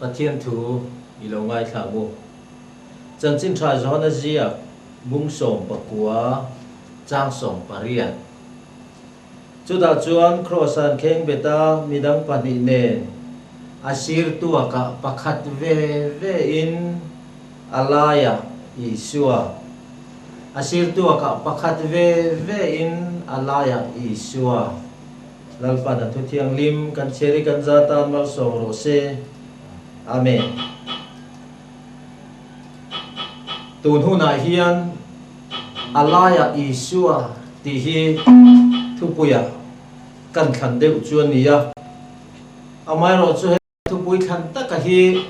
Pathian thu i lo ngaithla ang u. Chanchin tha Johana ziak bung 19 chang 18. Chutah chuan Kraws-a'n khengbet a midang pahnih nen a sir tuakah pakhat ve ve in a laiah Isua a sir tuakah pakhat ve ve in a laiah Isua Lalpan a thu thianghlim kan chhiar i kan za tan malsawm rawh se. Amen. Tun hunah hian a laiah Isua tih hi thupuiah kan thlan deuh chu a ni a. Amaherawhchu he thupui thlan taka hi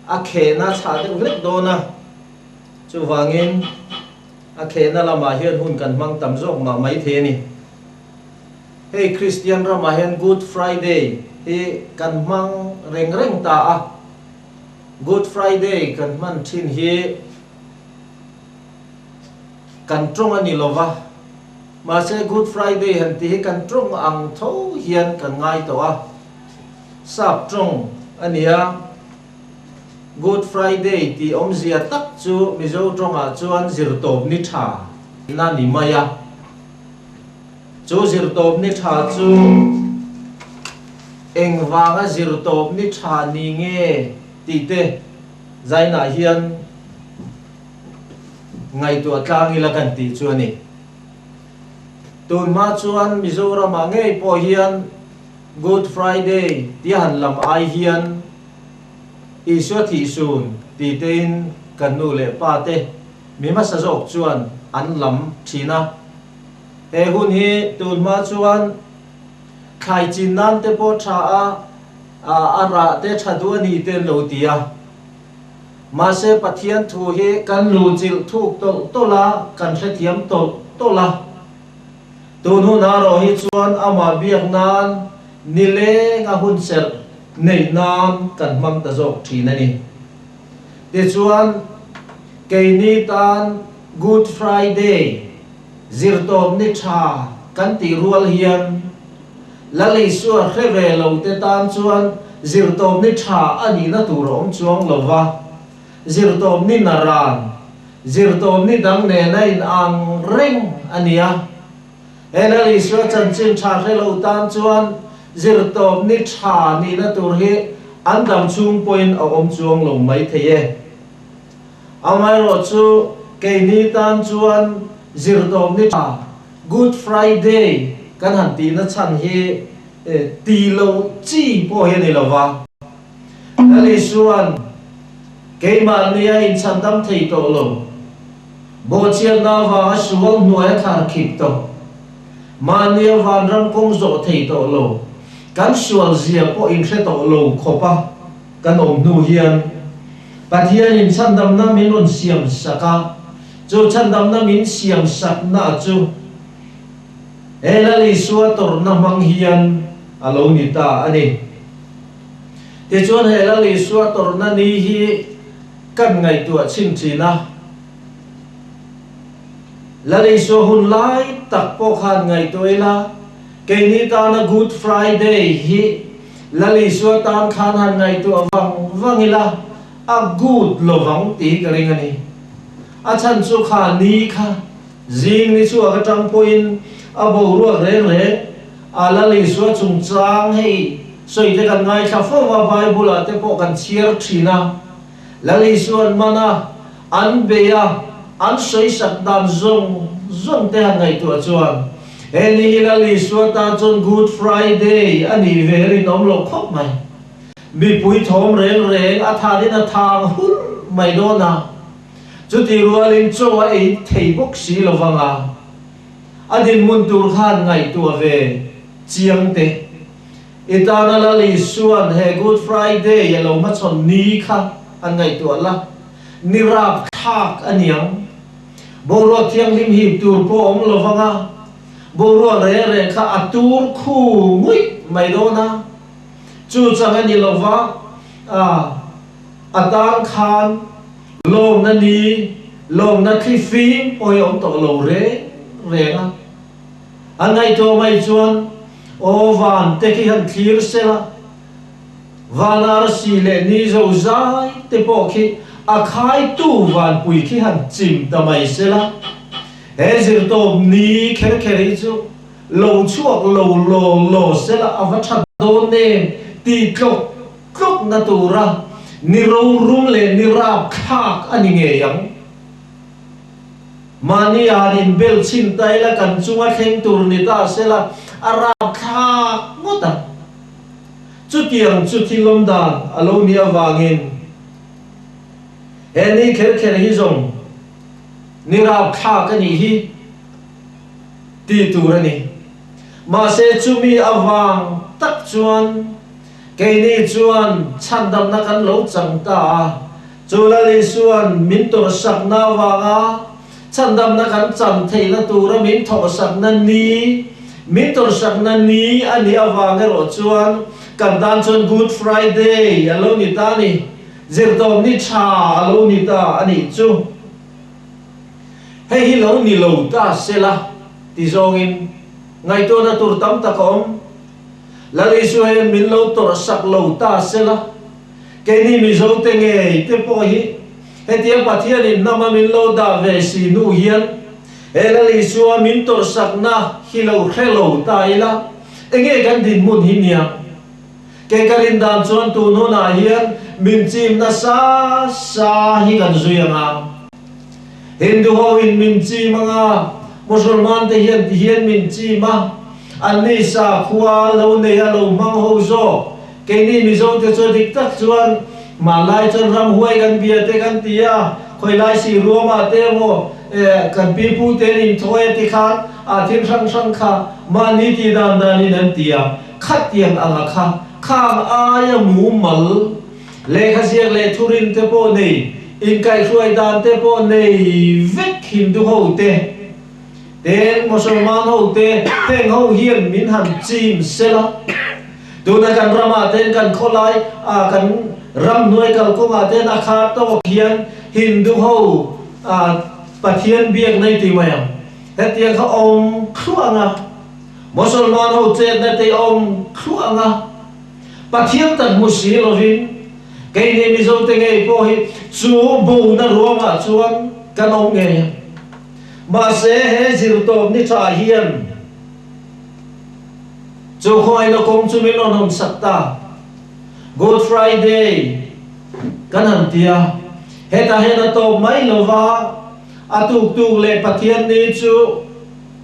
a khehna chhah deuh hlek dawn a, chuvangin A khehna lamah hian hun kan hmang tam zawk mah mai thei a ni. Hei Kristian ramah hian Good Friday hi kan hmang reng reng ta a. Good Friday kan hman thin hi kan tawng a ni lo va, mahse Good Friday han ti hi kan tawng ang tho hian kan ngai tawh a. Sap tawng a ni a. Good Friday tih awmzia tak chu Mizo tawngah chuan zirtawp ni tha na ni mai a. Chu zirtawp ni tha chu engvanga zirtawp ni tha ni nge tih te zainah hian ngaihtuah tlang ila kan tih chu a ni. Tunhma chuan Mizoramah ngei pawh hian Good Friday tia han lam ai hian Isua thihsun ti tein kan nu leh pa te mi hmasa zawk chuan an lam thin a. He hun hi tun hma chuan thlai chin nan te pawh tha a, a rah te tha duh a ni te an lo ti a. Mahse Pathian thu hi kan luhchilh thuk tawlh tawlh a, kan hrethiam tawlh tawlh a. Tun hun erawh hi chuan amah biak nan nileng a hunserh neih nan kan hmang ta zawk thin a ni. Tichuan, keini tan Good Friday, zirtawp ni tha kan tih rual hian Lal Isua hre ve lo te tan chuan zirtawp ni tha a nihna tur a awm chuang lo va, zirtawp ni naran Zirtawm ni dang nena in ang reng a ni a. He Lal Isua chanchin tha hre lo tan chuan zirtawm ni tha nihna tur hi an dam chhung pawhin a awm chuang lo mai thei e. Amaherawhchu keini tan chuan zirtawm ni tha, Good Friday, kan han tihna chhan hi ti lo chi pawh hi a ni lo va. Lal Isua'n keimahni a inchhandam thei tawh lo. Bawhchhiatna avanga sual hnuai a thlar khip tawh. Mahni a vanram kawng zawh thei tawh lo. Kan sual zia pawh inhre tawh lo khawp a kan awm hnu hian Pathian in chhandamna min rawn siam sak a, chu chhandamna min siam sakna chu he Lal Isua tawrhna hmang hian a lo ni ta a ni. Tichuan he Lal Isua tawrhna ni hi kan ngaihtuah chhin thin a. Lal Isua hun lai tak pawh khan ngaihtuah ila, keini tana Good Friday hi Lal Isua tan khan han ngaihtuah vang vang ila, a good lovang tih hi ka ring a ni. A chhan chu kha ni kha zing ni chhuak atang pawhin a boruak reng reng A Lal Isua chungchang hei sawi te kan ngaithla fo a, Bible ah te pawh kan chhiar thin a. Lal Isua an man a, an bei a, an sawi sak dan zawng zawng te han ngaihtuah chuan he ni hi Lal Isua tan chuan Good Friday a nih ve rinawm loh khawp mai. Mipui thawm reng reng a thanin a thang hul mai dawn a, chuti rualin chaw a ei thei bawk si lo vang a. A dinhmun tur khan ngaihtuah ve chiang teh. I tana Lal Isua'n he Good Friday a lo hmachhawn ni kha an ngaihtuah la, ni rap thlak a niang. Boruak thianghlim hip tur pawh awm lo vang a, boruak reng reng kha a tur khu nguih mai dawn a. Chu chang a ni lo va, a tan khan Lawmna ni, lawmna thli fim pawh hi a awm tawh lo reng reng a. A ngaihtuah mai chuan, Aw van te khi han thlir sela. Van arsi leh ni zo zai te pawh khi a khaitu vanpui khi han chim ta mai sela, he zirtawp ni kher kher hi chu lo chhuak lo law law sela a va tha dawn em tih tlawk tlawkna tura ni rorum leh ni rapthlak a ni ngei ang. Mahni han inbel chhin ta ila kan chunga thleng tur ni ta sela a rapthlak ngawt ang. Chutiang chu thil awm dan a lo nih avangin he ni kher kher hi zawng ni rapthlak a nih hi tih tur a ni. Mahse chumi avang tak chuan keini chuan chhandamna kan lo chang ta a, chu Lal Isua'n min tawrhsakna avanga chhandamna kan chan theihna tura min thawhsakna ni, min tawrhsakna ni a nih avang erawh chuan kan tan chuan Good Friday a lo ni ta a ni, zirtawpni tha a lo ni ta a nih chu. Hei hi lo ni lo ta sela ti zawngin ngaihtuahna tur tam tak a awm. Lal Isua hian min lo tawrhsak lo ta sela, keini Mizote ngei te pawh hi hetiang Pathianin hnama min lo dah ve si hnu hian he Lal Isua min tawrhsakna hi lo hre lo ta ila, enge kan dinhmun hi nia? Kei ka rin dan chuan tun hunah hian min chim nasa sa hi kan zui ang a. Hindu ho in min chim ang a, Musulman te hian ti hian min chim a, anni sakhua lo nei a lo hmang ho zawk. Keini Mizo te chu dik tak chuan hmanlai chuan ramhuai kan bia te kan ti a, khawilai si ruamah te emaw kan pi pu te an inthawi a ti khan ah thil hrang hrang kha mahni tih dan danin an ti a. Khatiang anga kha khang aia mumal lehkha ziak leh thurin te pawh nei, inkaihhruai dan te pawh nei vek Hindu ho te, ten Mosolman ho te heng ho hian min han chim sela. Tuna kan ramah ten kan khawlai ah kan ramhnuai kalkawngah ten a kha tawk hian Hindu ho ah Pathian biak nei ti mai ang. Hetiang kha awm thluah anga. Mosolman ho chetna te awm thluah ang a, Pathian tak hmu si lovin keini Mizo te ngei pawh hi chu bona ruangah chuan kan awm ngei a. Mahse he zirtawp ni tha hian chu khawngaihna kawng chu min rawn hawn sak ta. Good Friday kan han ti a, hetah hian a tawp mai lova a tuk tuk leh Pathian ni chu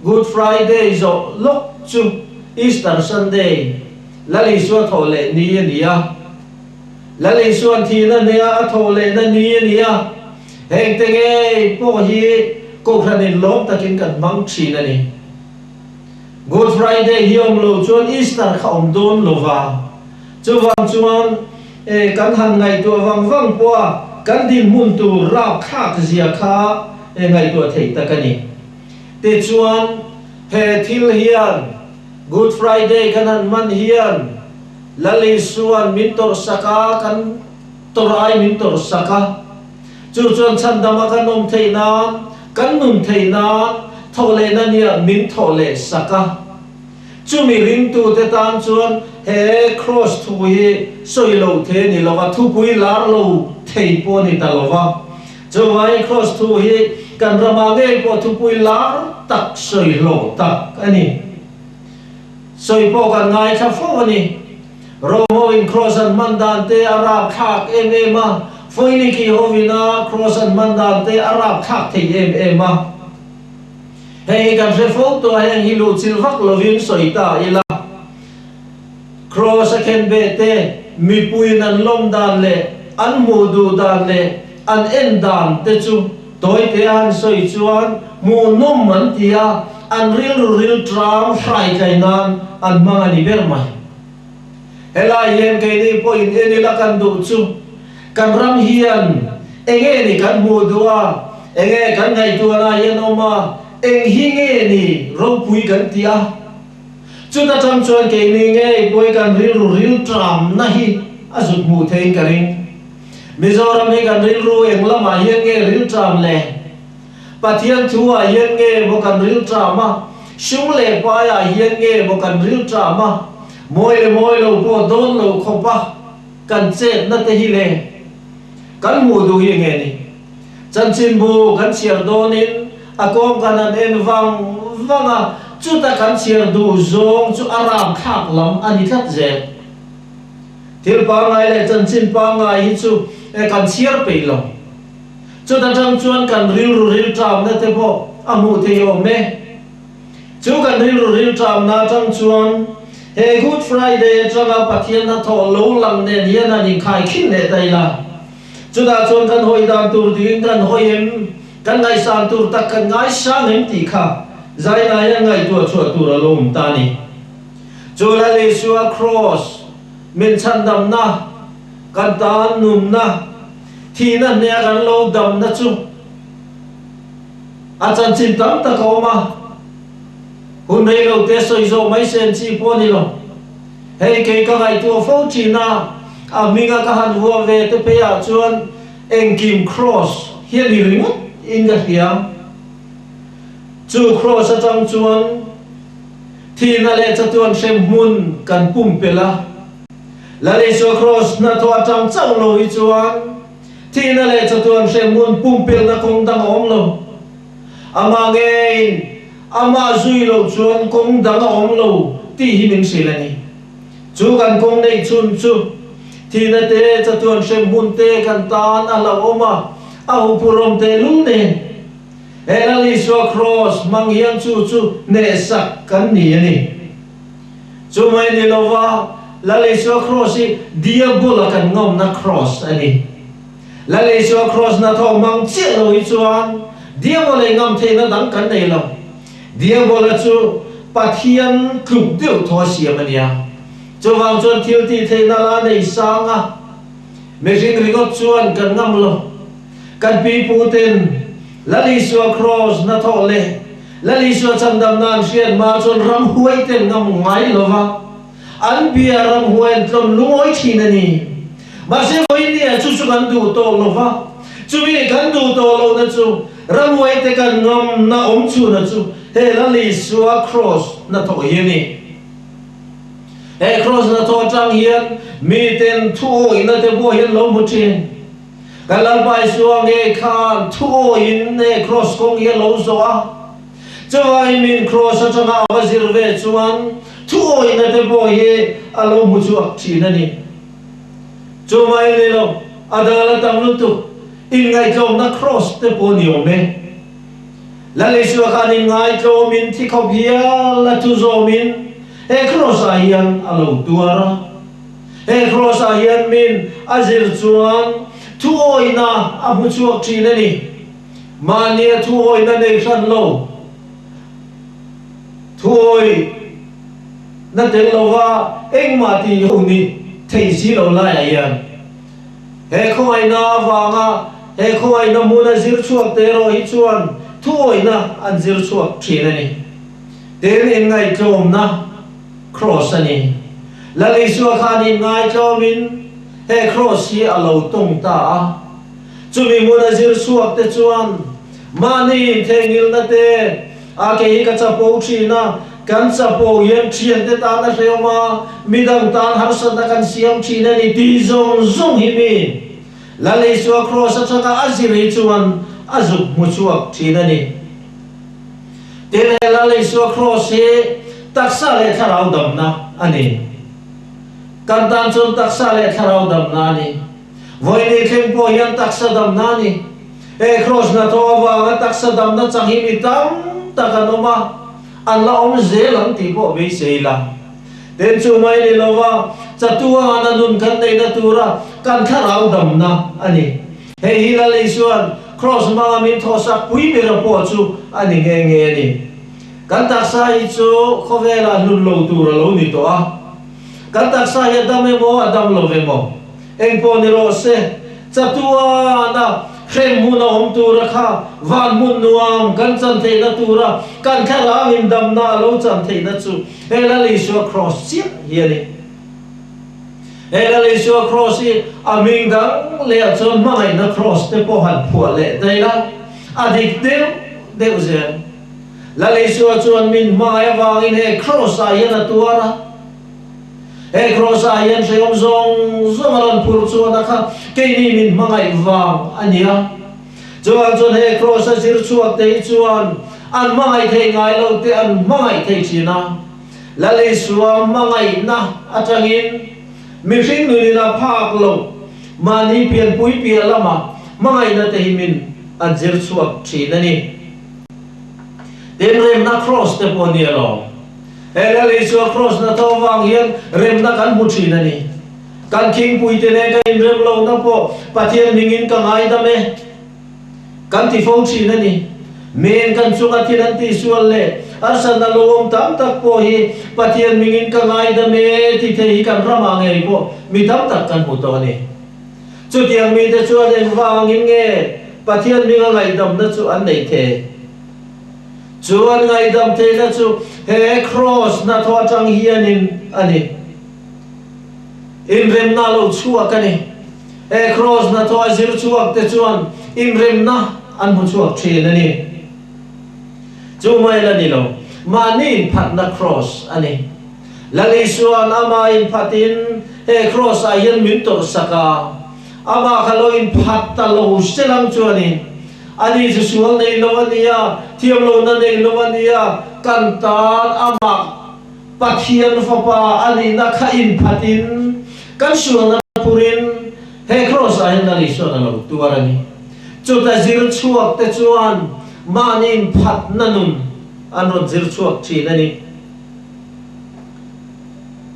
Good Friday zawh lawk chu Easter Sunday, Lal Isua thawh leh ni a ni a. Lal Isua'n thihna hneha a thawh lehna ni a ni a. Hengte ngei pawh hi Kohhranin lawm takin kan hmang thin a ni. Good Friday hi awm lo chuan Easter kha awm dawn lo va. Chuvang chuan kan han ngaihtuah vang vang pawha kan dinhmun tur rapthlak zia kha ngaihtuah theih tak a ni. Tichuan, he thil hian Good Friday kan han hman hian Lal Isua'n min tawrhsak a, kan tawrh ai min tawrhsak a. Chu chuan chhandama kan awm theih nan, kan nun theih nan thawhlehna nia min thawhleh sak a. Chumi ringtute tan chuan he Kraws thu hi sawi lo thei a ni lo va, thupui lar lo thei pawh a ni ta lo va. Chuvangin Kraws thu hi kan ramah ngei pawh thupui lar tak sawi hlawh tak a ni. Sawi pawh kan ngaithla fo a ni. Romoin Kraws an hman dan te a rapthlak em em a, Foiniki hovina Kraws an hman dan te a rapthlak thei em em a. Hei hi kan hre fo tawh a, heng hi luhchilh vak lovin sawi ta ila. Kraws a khen beh te, mipuiin an lawm dan leh an hmuh duh dan leh an en dan te chu tawite a han sawi chuan hmuhnawm an ti a, an rilru ril tlang hrai tlai nan an hmang a ni ber mai. Helai hian keini pawhin en ila kan duh chu kan ram hian enge ni kan hmuh duh a, enge kan ngaihtuahna hian awm a, eng hi nge ni ropui kan ti a. Chuta tang chuan keini ngei pawi kan rilru riltramna hi a zut hmuh theiin ka ring. Mizoram hi kan rilru eng lamah hian nge riltram le? Pathian thu ah hian nge maw kan riltram a? Sum leh pai ah hian nge maw kan riltram a? Mawi leh mawi lo pawh dawn lo khawp a. kan chetna te hi le kan hmuh duh hi nge ni? Chanchinbu kan chhiar dawnin a kawng kan han en vang vang a, chuta kan chhiar duh zawng chu a ramthlak lam a ni tlat zel. Thil pangngai leh chanchin pangngai hi chu kan chhiar peih lo. Chuta tang chuan kan rilru rilṭamna te pawh a hmuh thei awm e. Chu kan rilru rilṭamna atang chuan he Good Friday atanga Pathian hnathawh lo lang nen hian han inkhaikhin leh ta ila. Chutah chuan kan hawi dan tur dingin kan hawi em, kan ngaihsan tur tak kan ngaisang em tih kha Zaina hian ngaihtuah chhuah tur a lo awm ta a ni. Chu Lal Isua Kraws min chhandamna, kan tan nunna, thihna hnea kan lo damna chu a chanchin tam tak a awm a, hun rei lo te sawi zawh mai sen chi pawh a ni lo. Hei kei ka ngaihtuah fo thin a, a hminga ka han vuah ve te phei ah chuan engkim Kraws hi a ni ringawt in ka hria. Chu Kraws atang chuan thihna leh chatuan hrem hmun kan pumpelh a. Lal Isua Kraws hnathawh atang chauh lo hi chuan thihna leh chatuan hrem hmun pumpelhna kawng dang a awm lo. Amah ngeiin Amah zui loh chuan kawng dang a awm lo tih hi min hrilh a ni. Chu kan kawng neih chhun chu thihna te, chatuan hrem hmun te kan tan a hlauhawm a, a huphurhawm tehlul nen. He Lal Isua Kraws hmang hian chu chu hnehsak kan ni a ni. Chu mai ni lova Lal Isua Kraws hi Diabola kan ngawmna Kraws a ni. Lal Isua Kraws hnathawh hmang chiah lo hi chuan Diabola i ngam theihna dang kan nei lo. Diabola chu Pathian tluk deuh thaw a siam a nia. Chuvang chuan thil tih theihna la nei sang a, mihring ringawt chuan kan ngam lo. Kan pi pu ten Lal Isua Kraws hnathawh leh Lal Isua chhandamna an hriat hma chuan ramhuai ten ngam ngai lo va. An bia ramhuai an tlawm lungawi thin a ni. Mahse vawinia chu chu kan duh tawh lo va, chumi kan duh tawh lohna chu ramhuai te kan ngamna awm chhuna chu he Lal Isua Kraws hnathawh hi a ni. He Kraws hnathawh atang hian miten thuawihna te pawh hian lo hmu thin. Kan Lalpa Isua ngei khan thuawihin he Kraws kawng hi a lo zawh a. Chuvangin min Kraws atanga a va zir ve chuan thuawihna te pawh hi a lo hmu chhuak thin a ni. Chu mai ni lo, a dal a tam lutuk, inngaihtlawmna Kraws te pawh ni awm e. Lal Isua khan inngaihtlawmin thi khawp hial a thu zawmin he Kraws ah hian a lo tuar a. He Kraws ah hian min a zir chuan thuawihna a hmu chhuak thin a ni. Mahnia thuawihna nei hran lo, thuawihna tel lova engmah tih ho ni thei si lo laiah hian he khawngaihna avanga he khawngaihna hmuna zir chhuak te erawh hi chuan thuawihna an zir chhuak thin a ni. Tin, inngaihtlawmna Kraws a ni. Lal Isua khan inngaihtlawmin he Kraws hi a lo tawng ta a. Chumi hmuna zir chhuak te chuan mahni inthehngilhna te a ke hi ka chapo thin a, kan chapo hian thiante tan a hrehawm a, midang tan harsatna kan siam thin a ni tih zawng zawng hi mi Lal Isua Kraws atanga a zir hi chuan a zuk hmu chhuak thin a ni. Tin, he Lal Isua Kraws hi taksa leh thlarau damna a ni. Kan tan chuan taksa leh thlarau damna a ni. Vawiini thleng pawh hian taksa damna a ni. He Kraws hnathawh avanga taksa damna chang hi mi tam tak an awm a, an la awm zel ang tih pawh beisei ila. Tin chu mai ni lova chatuana nun kan neihna tura kan thlarau damna a ni. Hei hi Lal Isua'n Kraws hmanga min thawhsak pui bera pawh chu a ni nghe nghe a ni. Kan taksa hi chu khawvelah hlun lo tur a lo ni tawh a. Kan taksa hi a dam emaw a dam lo emaw, engpawh ni rawh se, chatuana hrem hmun a awm tura kha van hmun nuam kan chan theihna tura kan thlarau in damna a lo chan theihna chu he Lal Isua Kraws chiah hi a ni. He Lal Isua Kraws hi a hming dang leh ah chuan hmangaihna Kraws te pawh han phuah leh daih a, a dik deuh deuh zel. Lal Isua chuan min hmangaih avangin he Kraws ah hian a tuar a. He Kraws ah hian hrehawm zawng zawng a rawn chhuahna kha keini min hmangaih vang a ni a. Chuvang chuan he Kross a zir chhuak te hi chuan an hmangaih thei ngai lo te an hmangaih thei thin a. Lal Isua hmangaihna atangin mihring nunin a phak lo mahni pianpui piah lama hmangaihna te hi min an zir chhuak thin a ni. Tin remna Kross te pawh a ni alawm. He Lal Isua Kross hnathawh vang hian remna kan hmu thin a ni. Kan khingpuite nen ka inrem lohna pawh Pathian hmingin ka ngaidam e kan ti fo thin a ni. Men kan chunga thil an tihsual leh harsatna lo awm tam tak pawh hi Pathian hmingin ka ngaidam e ti thei hi kan ramah ngei pawh mi tam tak kan hmu tawh a ni. Chutiang mite chuan engvangin nge Pathian hminga ngaihdamna chu an nei thei? Chu an ngaihdam theihna chu he Kraws hnathawh atang hianin a ni. Inremna lo chhuak a ni. He Kraws hnathawh a zir chhuak te chuan inremna an hmu chhuak thin a ni. Chu mai la ni lo, mahni inphatna Kraws a ni. Lal Isua'n amah inphatin he Kraws ah hian min tawrhsak a, amah kha lo inphat ta lo se lang chuanin Ani chu sual nei lo a nia, thiam lohna nei lo a nia, kan tan amah Pathian Fapa a nihna kha inphatin kan sualna phurin he Kraws ah hian Lal Isuan a lo tuar a ni. Chuta zir chhuak te chuan mahni inphatna nun an rawn zir chhuak thin a ni.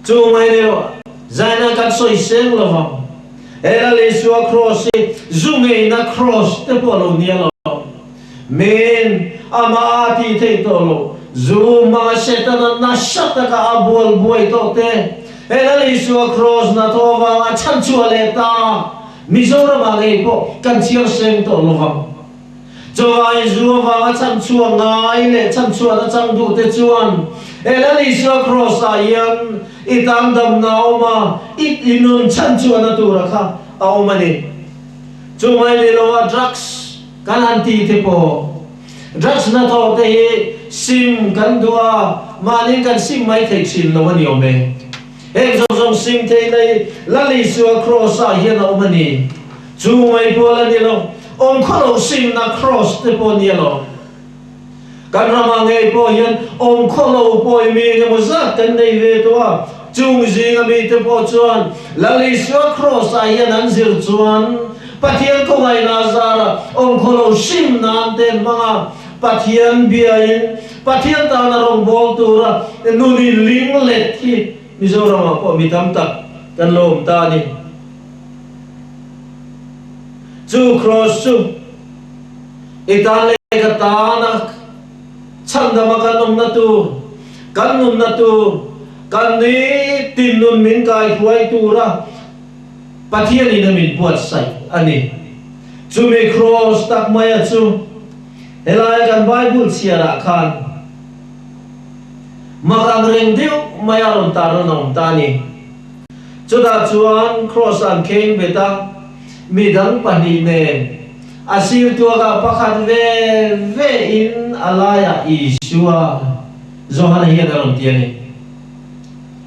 Chu mai ni lo, zaina kan sawi seng lo vang. He Lal Isua Kraws hi zu ngeina Kraws te pawh lo nia lo. Min, amah a tih theih tawh lo. Zu hmanga Setana nasa taka a bual buai tawh te, he Lal Isua Kraws hnathawh vanga chhanchhuah leh ta Mizoramah ngei pawh kan chhiar seng tawh lo vang. Chuvangin zu avanga chhanchhuah ngai leh chhanchhuahna chang duh te chuan he Lal Isua Kraws ah hian i tan damna a awm a, i i nun chhanchhuahna tura kha a awm a ni. Chu mai ni lo a drugs kan han ti te pawh drugs hnathawh te hi sim kan duh a, mahni kan sim mai thei thin lo a ni awm e. Heng zawng zawng sim theihna hi Lal Isua Kraws ah hian a awm a ni. Chu mai pual a ni lo, awm khaw lo simna Kraws te pawh a ni alawm. Kan ramah ngei pawh hian awm khaw lo pawh i mi engemaw zat kan nei ve tawh a, chung zinga mite pawh chuan Lal Isua Kraws ah hian an zir chuan Pathian khawngaihna zara awm khaw lo sim nan te an hmang a, Pathian biain Pathian tana rawngbâwl tura nun in ling let hi Mizoramah pawh mi tam tak kan lo awm ta a ni. Chu Kraws chu i tan leh ka tana chhandama kan awmna tur, kan nunna tur, kan nitin nun min kaihruai tura Pathianin a min buatsaih a ni. Chumi Kraws tak maia chu Helaia kan Bible chhiarah khan mak ang reng deuh mai a rawn tar rawn a awm ta a ni. Chutah chuan Kraws an kheng bet a, mi dang pahnih nen a sir tuakah pakhat ve ve in a laiah Isua, Johana hian a rawn ti a ni.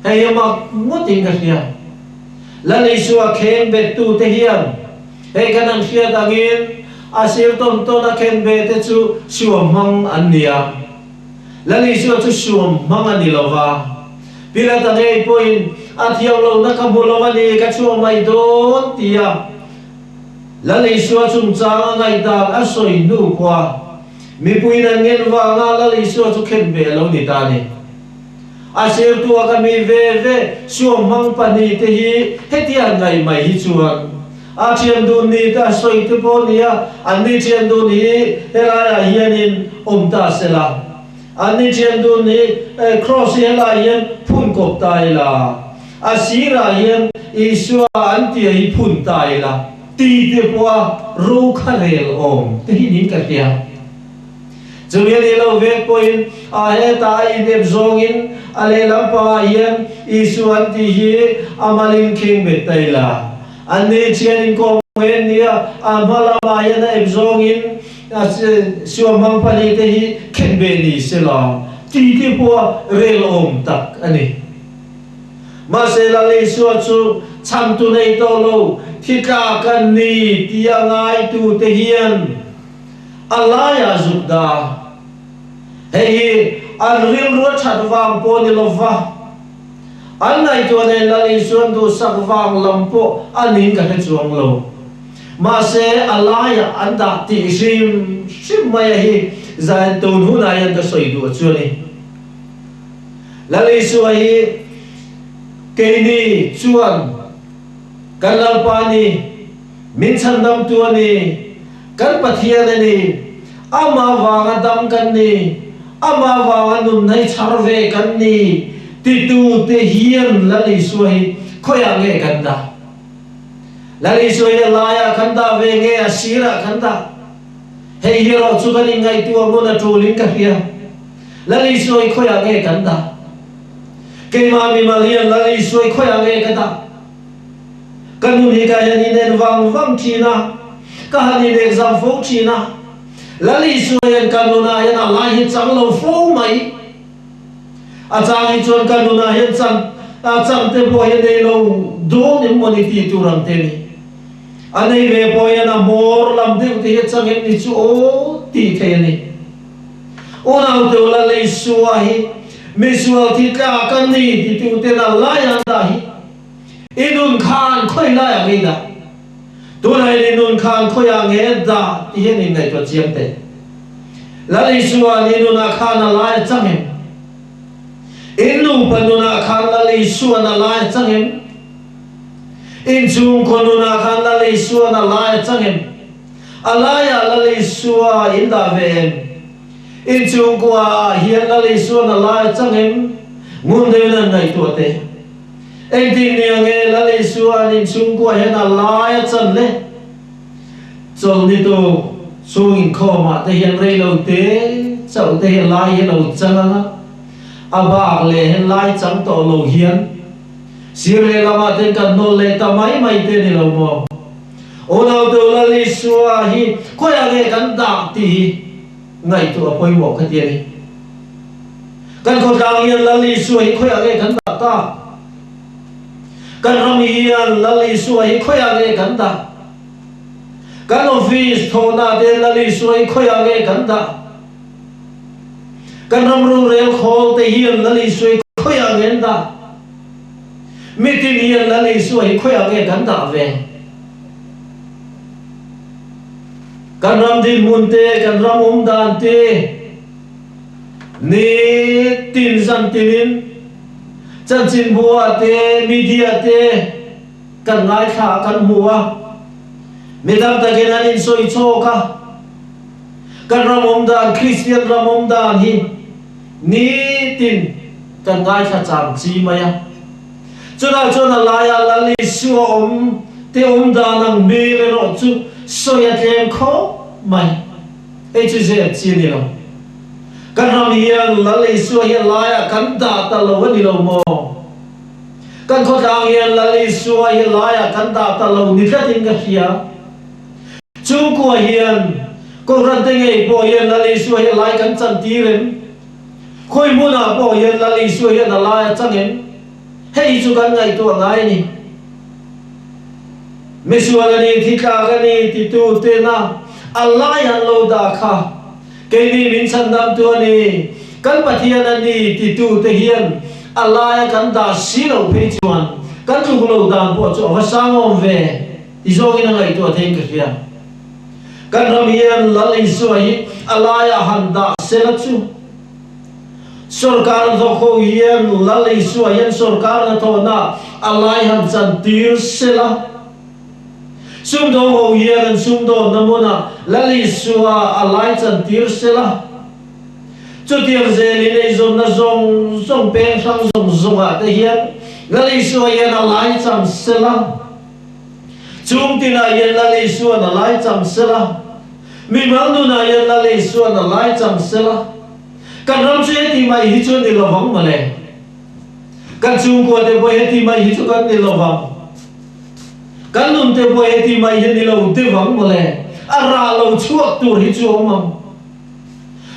Hei hi mak ngawtin ka hria. Lal Isua kheng bettute hian Hei kan an hriat angin a sir tawn tawn a khen ve te chu suam hmang an ni a. Lal Isua chu suam hmang a ni lo va. Pilata ngei pawhin a thiam lohna ka hmu lo a ni, ka chhuah mai dawn ti a Lal Isua chungchang a ngaihdan a sawi hnu pawha mipuiin an ngen vanga Lal Isua chu khen ve a lo ni ta a ni. A sirtua ka mi ve ve suam hmang pahnihte hi hetiang ngaih mai hi chuan a thian dun ni te a sawi te pawh nia, anni thian dun hi helaiah hianin awm ta se la, anni thian dun hi Kraws hi helaiah hian phun kawp ta ila, a sirah hian Isua an tia hi phun ta ila ti te pawha ro kha rel awm te hi niin ka hria. Chumi a nih loh vek pawhin a heta a inep zawngin a lehlam pangah hian Isua an tih hi a malin kheng bet ta ila. An ni thian inkawm nge nia a hma lamah hian a ep zawngin suamhmang pahnihte hi khen ve ni sela ti te pawha rel awm tak a ni. Mahse Lal Isua chu Chhantu nei tawh lo, thi tla kan ni tia ngaitute hian a laiah zuk dah. Hei hi an rilru a that vang pawh ni lova, an ngaihtuah nen Lal Isuan duhsak vang lam pawh a ning ka hre chuang lo. Mahse, a laiah an dah tih hrim hrim mai a hi zan tun hunah hian ka sawi duh a chu a ni. Lal Isua hi keini chuan kan Lalpa a ni, min chhandamtu a ni, kan Pathian a ni, amah vanga dam kan ni, amah vanga nun hei chhar ve kan ni titute hian Lal Isua hi khawiah nge kan dah? Lal Isua hi a laiah kan dah ve nge a sirah kan dah? Hei hi erawh chu kan inngaihtuah ngun a tulin ka hria. Lal Isua i khawiah nge kan dah? Keimah mimal hian Lal Isua i khawiah nge ka dah? Ka nun hi ka hian inen vang vang thin a, ka han in exam fo thin a. Lal Isua hian ka nunah hian a lai hi chang lo fo mai. A chang hi chuan ka nunah hian chan chan te pawh hi a nei lo dawn em mawni tih tur ang te ni. A nei ve pawh hian a hmawr lam deuh te hi a chang em ni chu aw tih theih a ni. Unau teu la lei sua hi misual thi tla ka ni ti tu ten a lai an dah hi i nun khan khawi lai ah ngei dah? Tunah hian i nun khan khawi ah nge dah ti hian inngaihtuah chiang teh. Lal Isua'n i nunah khan a lai a chang em? In nupa nunah khan Lal Isua'n a lai a chang em? In chhungkaw nunah khan Lal Isua'n a lai a chang em? A laiah Lal Isua in dah ve em? In chhungkua ah hian Lal Isua'n a lai a chang em? Ngun deuhin an ngaihtuah teh. Engtin nia nge Lal Isua'n in chhungkua hian a lai a chan le? Chawlhni tu chhung inkhawmah te hian rei lo te chauh te hi lai hi lo chang ang a, a bak leh hen lai chang tawh lo hian sir lehlamah ten kan hnawl leh ta mai mai te ni lo maw? Unau tu Lal Isua hi khawiah nge kan dah tih hi ngaihtuah a pawimawh kha ti a ni. Kan khawtlang hian Lal Isua hi khawiah nge kan dah tak? Kan ram hian Lal Isua hi khawiah nge kan dah? Kan office thawhna te Lal Isua hi khawiah nge kan dah? Kan ram rorel khawl te hian Lal Isua hi khawiah nge an dah? Mitin hian Lal Isua hi khawiah nge kan dah ve? Kan ram dinhmun te, kan ram awm dan te nitin zan tinin chanchinbua te, media te kan ngaithla a, kan hmu a. Mi tam takin an insawi chhawk a, kan ram awm dan, Kristian ram awm dan hi nitin kan ngaithla chang chi mai a. Chutah chuan a laia Lal Isua awm te awm dan ang hmel erawh chu sawi a tlem khawp mai. Hei chu zep chi a ni lo. Kan ram hian Lal Isua hi a laiah kan dah ta lo a ni lo maw? Kan khawtlang hian Lal Isua hi laiah kan dah ta lo ni tlatin ka hria. Chungkua hian Kohhran te ngei pawh hian Lal Isua hi a lai kan chan tir em? Khawi hmunah pawh hian Lal Isua hian a lai a chang em? Hei hi chu kan ngaihtuah ngai a ni. Misual a ni, thitlak a ni titu tena a lai an lo dah kha Keini min chhandamtu a ni, kan Pathian a ni titute hian a laia kan dah si loh phei chuan kan tluk lo dan pawh chu a va sang awm ve ti zawngin a ngaihtuah theiin ka hria. Kan ram hian Lal Isua hi a laiah han dah sela chu sorkar hnathawk ho hian Lal Isua hian sorkar hnathawhna a lai han chantir sela, Sumdawng ho hian an sumdawnna hmunah Lal Isua a lai chantir sela. Chutiang zelin eizawnna zawng zawng peng hrang zawng zawngah te hian Lal Isua hian a lai chang sela. Chung tinah hian Lal Isua'n a lai chang sela. Mimal nunah hian Lal Isua'n a lai chang sela. Kan ram chu heti mai hi chu a ni lovang mawle. Kan chhungkua te pawh heti mai hi chu kan ni lovang. Kan nun te pawh heti mai hi ni lo deuh ang mawle, a rah lo chhuak tur hi chu awm ang.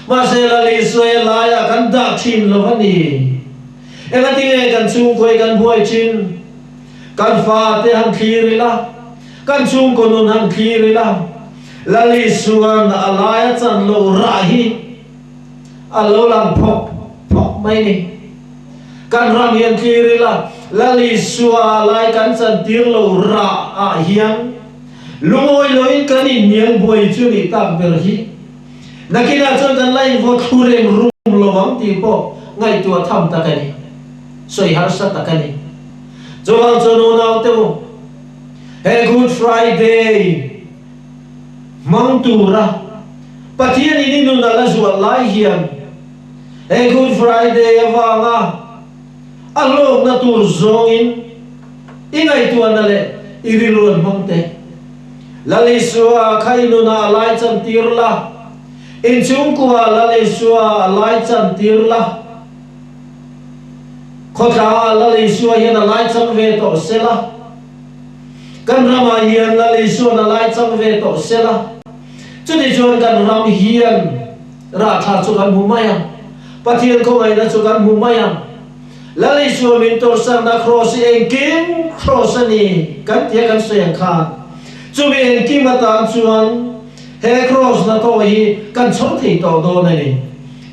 Mahse Lal Isua laiah kan dah thin lo a ni. Engatinge kan chhungkua hi kan buai thin? Kan fate han thlir ila, kan chhungkaw nun han thlir ila, Lal Isua'n a laia chan loh rah hi a lo lang phawk phawk mai ni. Kan ram hian thlir ila, Lal Isua a lai kan chan tir loh rah ah hian lungawi loin kan inhnial buai chu nih tak ber hi. Nakinah chuan kan la invaw thlu reng rum lo ang tih pawh ngaihtuah tham tak a ni. Sawi harsa tak a ni. Chuvang chuan unaute u, he Good Friday hmang tura Pathianin i nun a la zual lai hian he Good Friday avanga a hlawkna tur zawngin i ngaihtuahna leh i rilru an hmang teh. Lal Isua kha i nunah a lai chantir la, inchhungkua Lal Isua a lai chantir la. Khawtlang ah Lal Isua hian a lai chang ve tawh se la, kan ramah hian Lal Isua'n a lai chang ve tawh se la, chuti chuan kan ram hian rahthla chu kan hmu mai ang, Pathian khawngaihna chu kan hmu mai ang. Lal Isua min tawrhsakna kraws hi engkim kraws a ni kan tia kan sawi ang khan, chumi engkim atan chuan he kraws hnathawh hi kan chhawr thei tawh dawn a ni.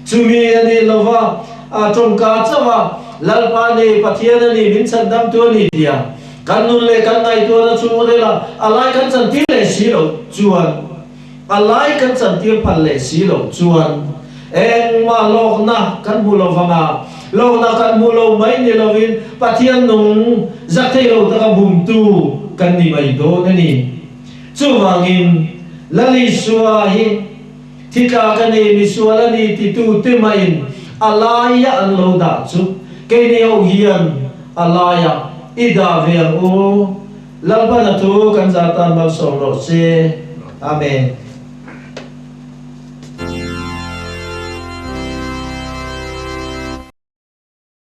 Chumi a nih lova a tawngka chauh a, Lalpa ni, Pathian a ni, min chhandamtu a ni tia kan nun leh kan ngaihtuahna chhungril a a lai kan chantir leh si loh chuan, A lai kan chantir phal leh si loh chuan engmah lawkna kan hmu lo vang a, lawkna kan hmu lo mai ni lovin Pathian nung zak thei lo taka bumtu kan ni mai dawn a ni. Chuvangin Lal Isua hi thi tlak a ni, misual a ni titu te mahin a laia an lo dah chu keini ho hian a laia i dah ve ang u. Lalpan a thu kan zah tan malsawm rawh se. Amen.